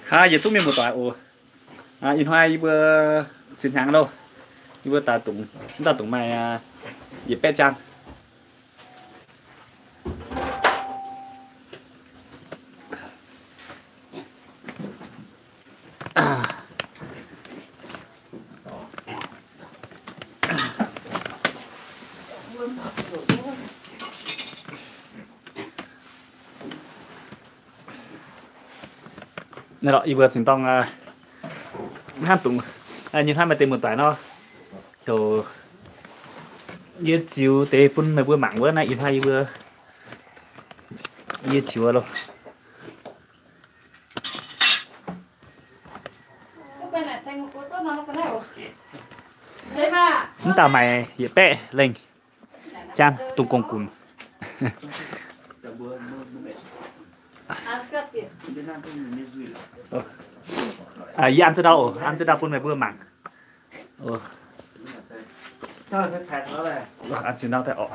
Haa, yietc zungv mienh muoz-doic oc. Ih hnoi yie mbuo zinh hnyangx loh, yie mbuo daaih dungx, mv dauh dungx maaih yietc baeqv jaan. Naaiv lorqc, yie mbuo zinh dorng hnangv dungx, nyei hnamv maaih deix muoz-doic nor, heuc yie ziux deix bun meih mbuo mangc wuov naaiv. Ih hnoi yie mbuo, yie ziux loh. Mv dauh maaih yietc baeqv lengh jaan dongh gong-gunx. Yie an ziex ndau oc, an ziex ndau bun meih mbuo mangc. An ziex ndau daaih oc.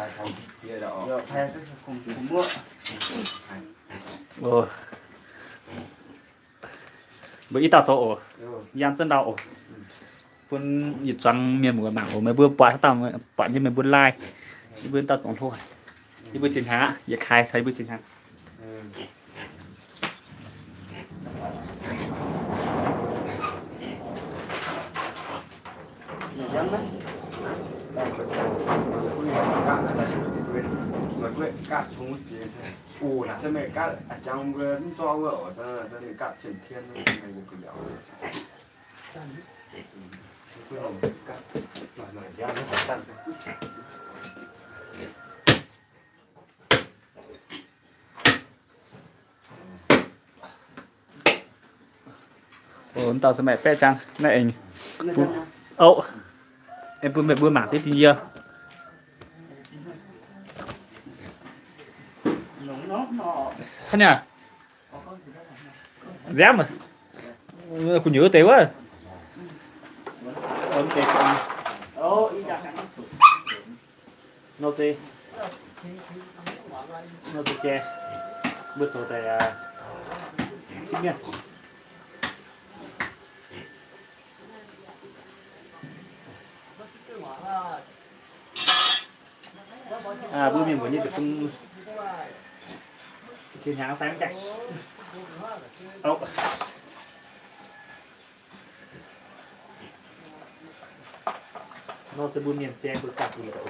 Mbuo i dauh zoux oc. Yie an ziex ndau oc. Bun yietc zuangx mienh muoz mangc oc. Meih mbuo buatc haaix dauh buatc nyei meih mbuo like. Yie mbuo dauh dongh hlo. Yie mbuo zinh hnyangx aqv, yietc kaaix caux yie mbuo zinh hnyangx. Oc, dauh se maaih baeqv jaan naaiv aengx. Oc, aengx bun meih mbuo mangc deix dingh yie. Hnangv naaiv, nziaamv, kuv nyuoz deix wuov. Nor se, nor se jai, mbuo zoux daaih sipv mienh. Mbuo mienh mbuo nyei deic-bung zinh hnyangx fai mv gaengh. Nor se mbuo mienh jai mbuo ganh bun oc.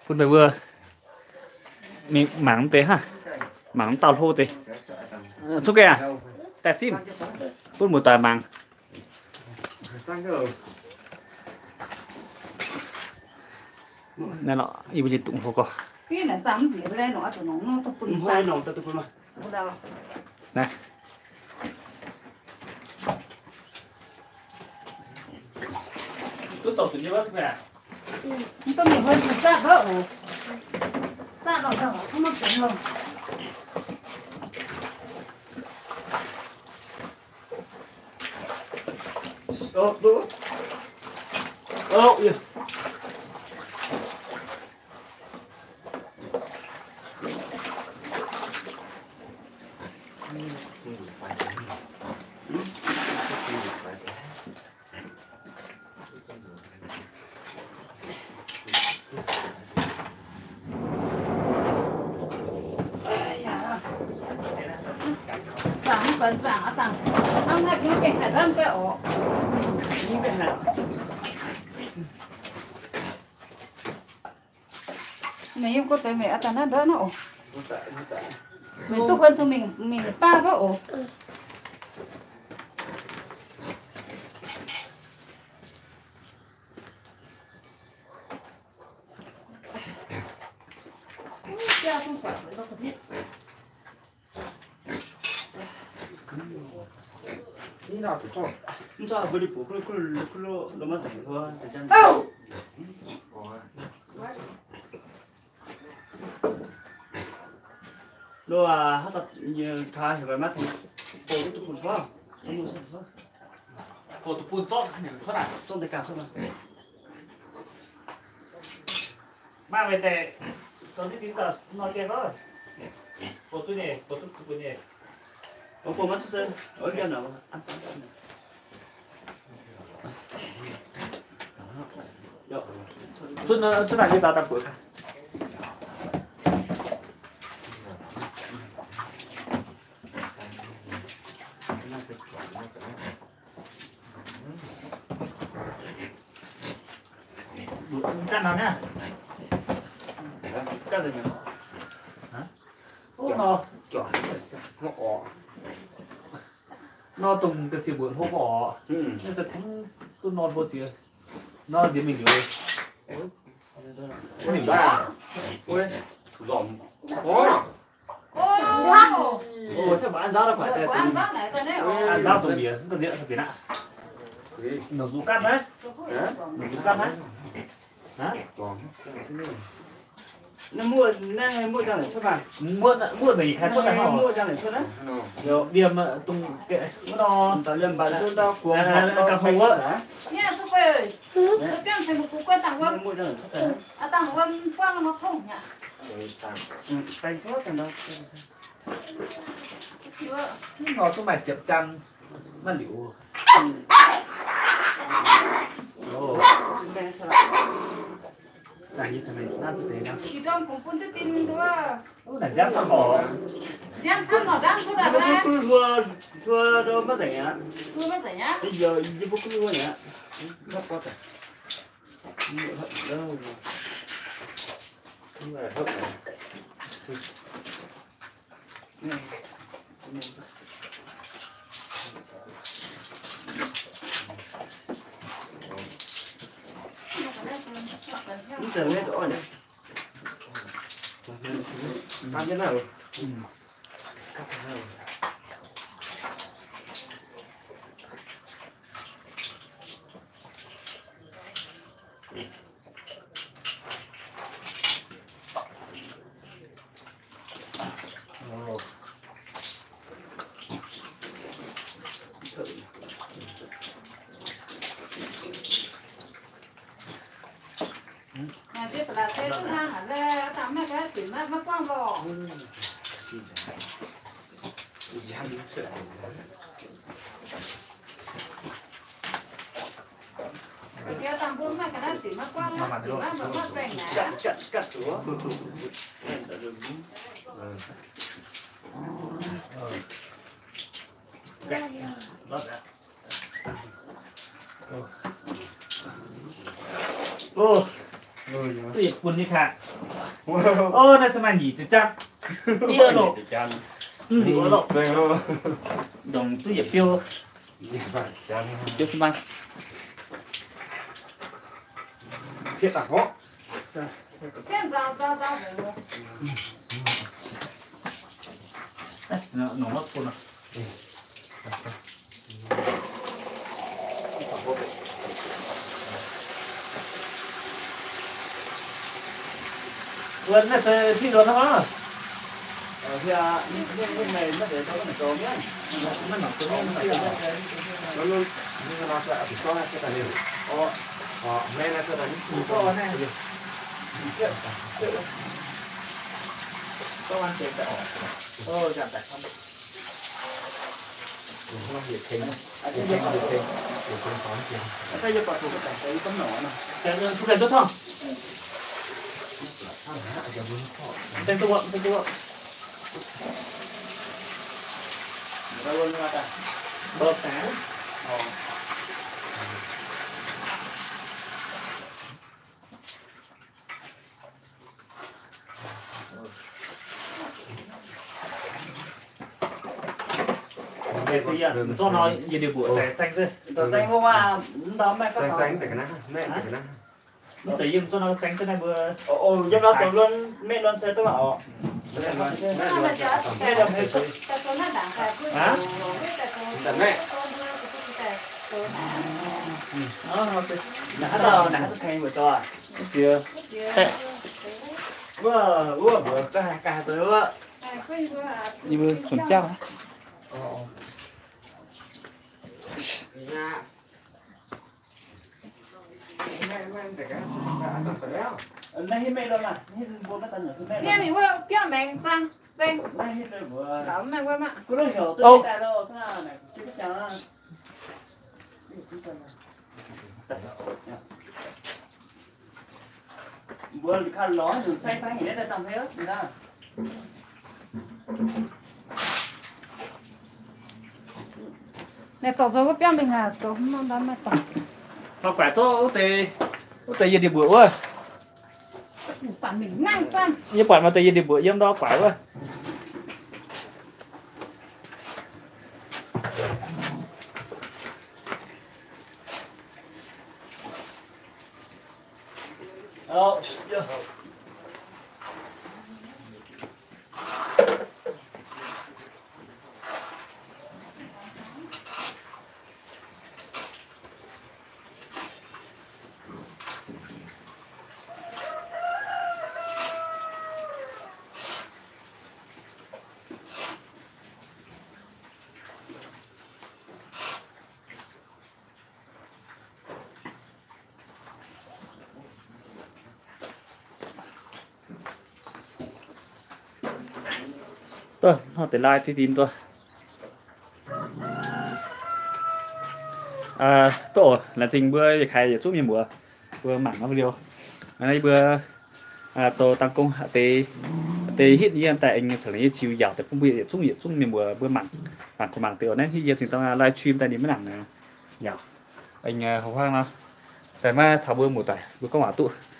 Bun meih mbuo mangc deix hnangv, mangc dauh hlo deix. Cuotv ga'naaiv daaih simv bun muoz-doic mangc. Naaiv nor, yie mbuo nyei dungz hlo gorx. Naaiv. Meih yiem gorx deix meih aqv daaih naaiv ndortv naaiv oc. Meih duqv kuonx cong-mengh, mingh baav ndortv oc. Mv zorqv mbuo ninh bungx kuv kuv lo maiv nzengc hlo. Lo aac, haaix dauh nyei kaa heuc maiv baac bouh duqv duqv bun gorngv, bouh duqv bun zorqv, zorqv deix ganh cuotv. Maaih meih deix, zoux diqv dingx daaih nor jai gorngv, bouh duqv nyei, bouh duqv bun nyei. Bouh maiv duqv se, cuotv naaic nyei zaux daaih buoz gaax. Ganh nor niaa. Nor, nor dongh ga'sie mbuoqc hlo oc. Naaiv se tengx duqv nor hlo ziex. Nor nziex mingh liuz. Wuov ninh baav. Wuov, nzormc. Oc, cangv mbuo an nzauv daaih kuaaic daaih, an nzauv dongh mbiec, mv ga'sie benx aqv. Nongc zuqc ganh naaiv, nongc zuqc ganh naaiv. Naaiv muoz, naaiv muoz zangh naaic cuotv maah? Muoz, muoz zangh yietc kaaix cuotv daaih hnangv. Muoz zangh naaic cuotv naaiv. Liemh dongh wuov nor, liemh mbatc zungv ndau guangc gauh hlo wuov. Muoz zangh naaic cuotv daaih. Nor zungv maaih ziepc zaang maiv liuz. Naaic nziaamv camv horc. Nziaamv camv horc, nziaamv camv horc. Hluo, hluo maiv nzengc aqv. Hluo maiv nzengc aqv. Yie mbuo kuv hluo aqv. Duqv yietc bun nyei kaax. Naaiv se maaih nyic ziepc zaang. Yie loh. Mv liuz loh. Ndongc duqv yietc biouv. Biouv se maaih. Nongc maiv bun. Luonx naaiv se piv luonx hnangv. Zorqv nor yie ninh mbuoqc zaeng zaeng, zaeng zaeng, mv zeiz yie zorqv nor zaeng zaeng naaiv mbuo. Yiem nor zoux luonx, maeqv luonx se duqv oc. Naaiv dauh naaiv duqv tengx mbuo zoux aqv. Wuov, wuov mbuox ga'haaix zoux wuov. Yie mbuo zunc jauv. Mienh mingh wuov biauv maengx zaang zeng. Lauz mv naaiv wuov maah. Mbuo ka'lorz nzunc cai fai heuc naaiv daaih zamh hei. Naaiv dorh nzou wuov biauv mingh aqv, zoux mv norm maiv dorh. Faa guaix zorqv wuov deix, wuov deix yie ndie-mbuoqc wuov. Yie buatc maaih deix yie ndie-mbuoqc yiem ndau guaix wuov. Duqv hnangv deix lai diqv dien duqv. Duqv oc, laengz zingh mbuo yietc kaaix yietc zungv mienh muoz, mbuo mangc naaiv video. Naaiv mbuo zoux dangh gong, deix hitv yie daaih aengx caux yie ziux yaauc daaih bun mbuo yietc zungv yietc zungv mienh muoz mbuo mangc, mangc kuh mangc deix oc. Naaiv hitv yie zingh dangh live stream daaih ninh maiv nangc. Yaac aengx hauv hnangv nor, daaih maiv caux mbuo muoz-doic mbuo gorngv waac duqv.